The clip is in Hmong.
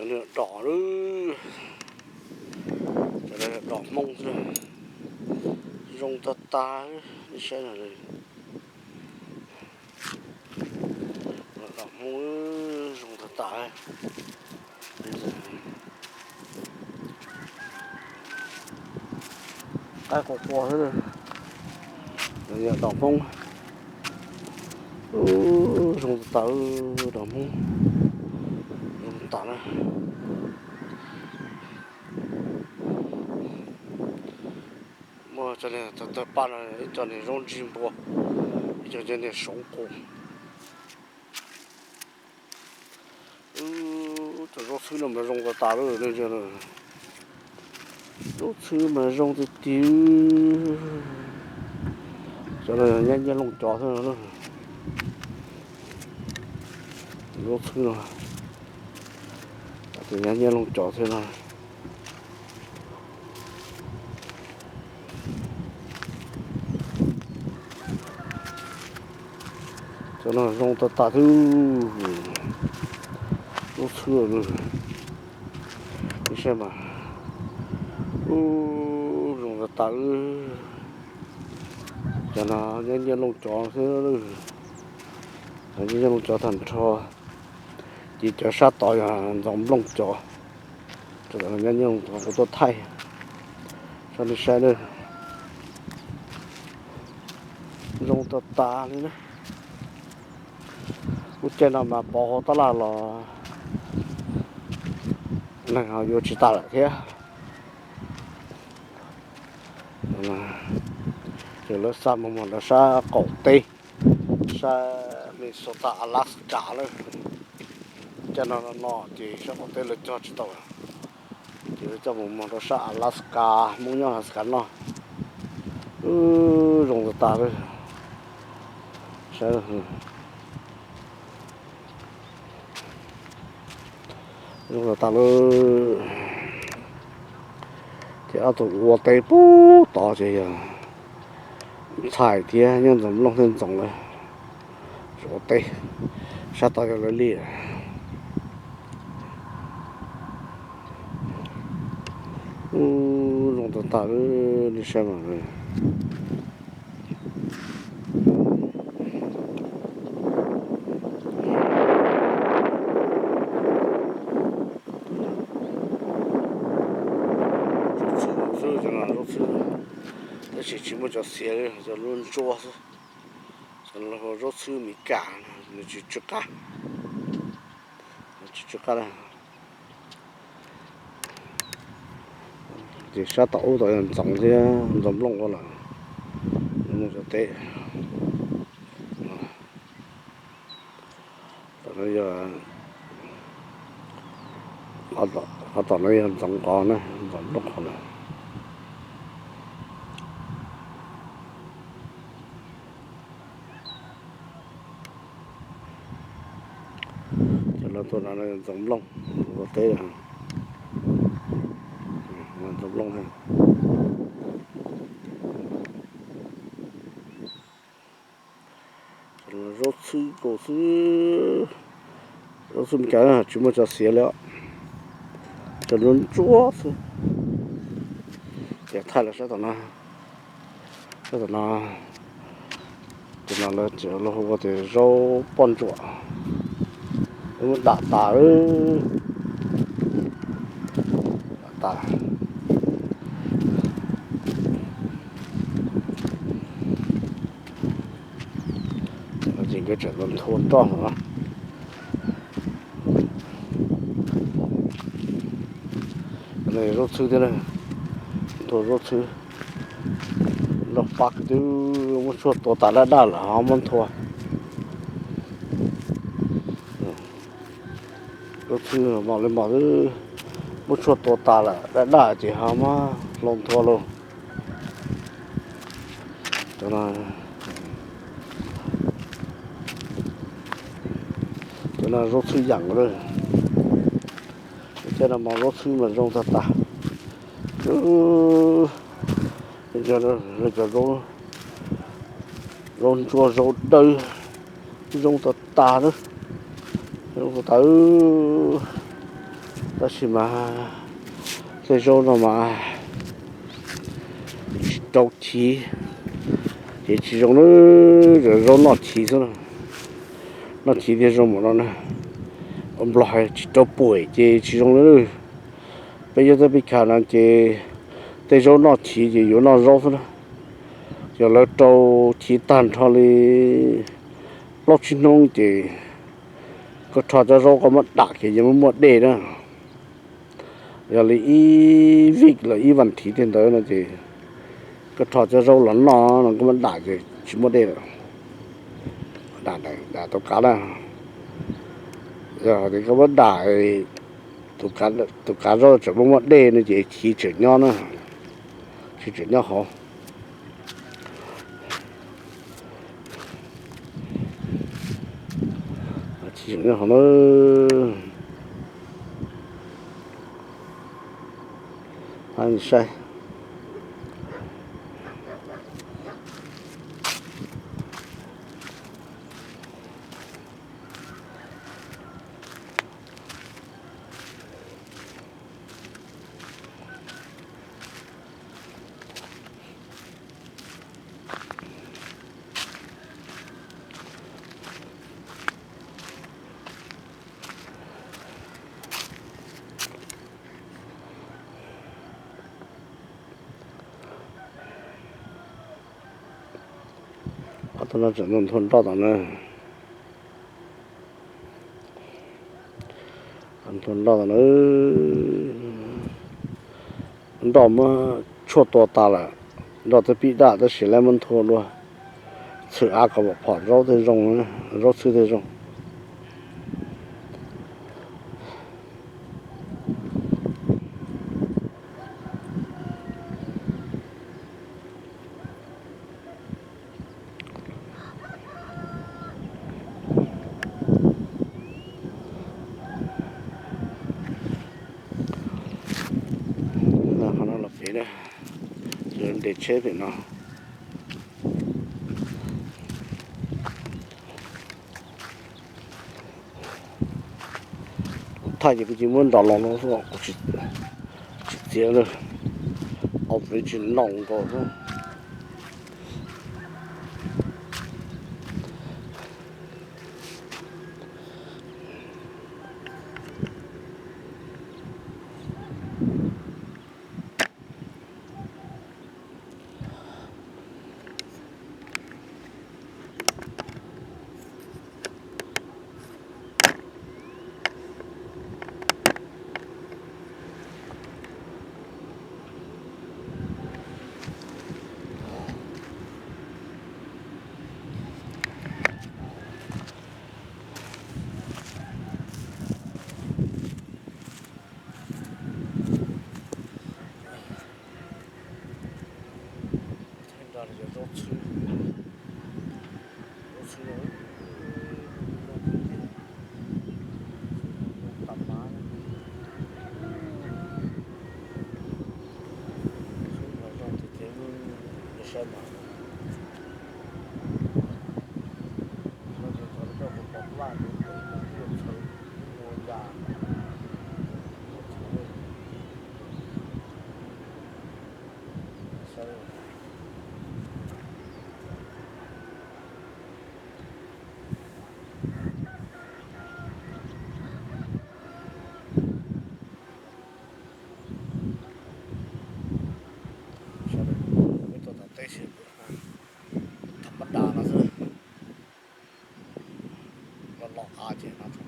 Cov dom, cov dom Hmoob xwb, zoo tag tag, nej saib no. Dom Hmoob zoo tag tag. Qaib qua qua xwb. Yog dom Hmoob. Zoo tas tas, dom Hmoob. Zoo tas na. Muaj cov niag tawg paj no, ib co niag zaub ntsig npua, ib co cov niag soov qus. Cov zaub txhwb no mas zoo tas tas lawm. Zaub txhwb mas zoo tiag tiag. Cov no nyab nyiaj looj cov xwb no. Zaub txhwb no, nyab nyiaj looj cov xwb no. Cov no zoo tas tas xwb. Zaub txhwb, nej saib mas. Zoo tas tas. Cov no nyab nyiaj looj cov xwb. Nyab nyiaj looj cov tag nrho. Ces cov sab tod yog ntxoov nplooj cov. Nyab nyiaj looj cov kuv tuaj thaij rau nej saib na. Zoo tas tas li na. Lub caij no mas pov hauv tab laj los neeg ho yuav tsis tas lawm thiab. Ces lawv xa mus mus rau sab qaum teb, sab Minnesota, Alaska lawm. Caij no no ces sab qaum teb lawv cog tsis tau, ces lawv coj mus mus rau sab Alaska, Hmoob nyob Alaska noj. Zoo tas tas lawm. Zoo tas tas lawm. Ces ob tug ua teb pub tod ces yog ntxhais thiab nyob ntxoov nplooj thiab ntxoov lawm. Ua teb sab tod yog lawv li. Zoo tas tas li, nej saib mas. Zaub txhwb, zaub txhwb, tab sis tsis muaj cov xiav li, cov lub ntsuab xwb. Cov zaub txhwb Amelikas, nws tsis tsw qab, tsis tsw qab. Ces sab tom ub tod yog ntxoov thiab ntxoov nplooj ua lawm. Cov teb tom no yog, qhov tom no yog ntxoov qos na, ntxoov nplooj qos na. Cov no tuaj no ntxoov nplooj, ua teb, ntxoov nplooj. Zaub txhwb kaus xwb, zaub txhwb Amelikas tsis muaj cov xiav li os, cov ntsuab ntsuab xwb. Ces thaij los sab tom no, sab tom no, tus no lawv tseem los hu ua tias zaub poj ntsuam, dam tas, dam tas. Ces nkawd tseem los nthua roj no. Zaub txhwb thiab, nthua zaub txhwb, nroj pab kwv twb muab tshuaj tua tas daj daj lawm ho muab nthua. Zaub txhwb mos li mos xwb, muab tshuaj tua tas lawm daj daj ces ho muab hlau nthua lauj. Cov no zaub txhwb yam nkaus. Thiab no mas zaub txhwb mas zoo tag tas. Cov zaub ntsuab zaub dawb zoo tag tas na. Zoo tag tas. Tab sis mas tej zaub no mas tsis rau chiv, ces tsis zoo na, zaub noj chiv xwb na. Noj chiv thiaj zoo mus no na. Nplog hais tsis rau puam ces tsis zoo na. Peb yog tej peb kha no ces tej zaub noj chiv ces yuav noj zaub xwb na. Yog lawv rau chiv tag nrho li plaub tsib hnub ces koj rho cov zaub koj muab dam kiag ces muaj muaj dej na. Yog li ib vij los ib vas thiv tej ntawd no ces koj rho cov zaub los noj no koj muab dam ces tsis muaj dej lawm. Dam tus kav na. Yog tias koj muab dam tus kav zaub tseem muaj muaj dej no ces chiv tseem nyob na, chiv tseem nyob hauv. Chiv tseem nyob hauv na. Saib. Ob tug no tseem nthuav nroj tom na. Nthuav nroj tom na. Nroj muab tshuaj tua tas lawm, nroj twb pib daj tab sis lawv muab nthua dua, txhwm av kom phom zaub thiaj zoo, zaub txhwb thiaj zoo. Qhov no los pem na, nres tsheb pem no. Kuv thaij ces kuv cia muab nrov los no xwb, kuv tsis txiav lawm, au pem tsis noj nkaus xwb. Zaub txhwb, zaub txhwb, zaub txhwb, tag mab, txhwb mas zoo tiag tiag, nej saib mas. Lawv tseem tau coj mus pov vaj, mus txhawv, mus ya, mus txhawv, saib. Peb tuaj tom teb xwb, tham mab das no xwb, los los av ces no.